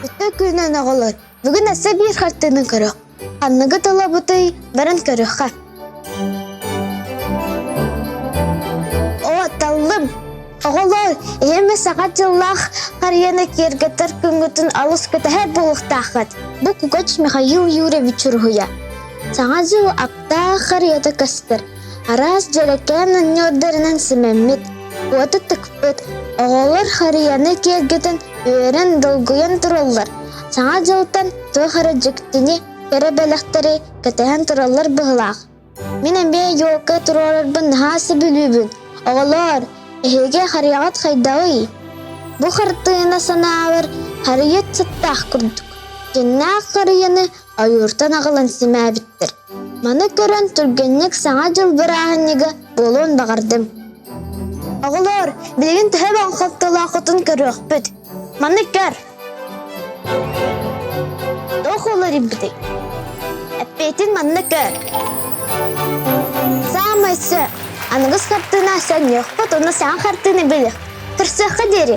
Үтүө күнүн оҕолор! Бүгүн өссө биир хартыынын көрүөх. Ханныгы тылабытый, баран көрүөххэ. Оо, таллым! Оҕолоор, эһэм саха дьыллаах харыйаны киэргэтэр күҥҥүтүн алыс кэтэһэр буолуохтааххыт. Бу Кугач Михаил Юрьевич уруһуйа. Саҥа дьыл аптаах харыйата көстөр. Араас дьэрэкээн оонньуурдарынан симэммит, уоту тыкпыт, оҕолор харыйаны киэргэтэн үөрэн долгуйан тураллар. Саҥа дьылтан туох эрэ дьиктини, кэрэ бэлэхтэри кэтэһэн тураллар быһыылаах. Мин эмиэ елка туруорарбын наһаа сөбүлүүбүн. Оҕолоор, эһиги харыйаҕыт хайдаҕый? Бу хартыына санаабар харыйа сыттаах курдук. Дьиннээх харыйаны ойууртан аҕалан симээбиттэр. Маны көрөн түргэнник Саҥа дьыл бырааһынньыга буолуон баҕардым. Оҕолоор, билигин төһө болҕомтолооххутун көрүөхпүт. Маны көр. Туох уларыйбытый? Эппиэтин манна көр. Саамай сөп. Аныгыс хартыына сөннүөхпүт уонна саҥа хартыына билиэх. Көрсүөххэ диэри.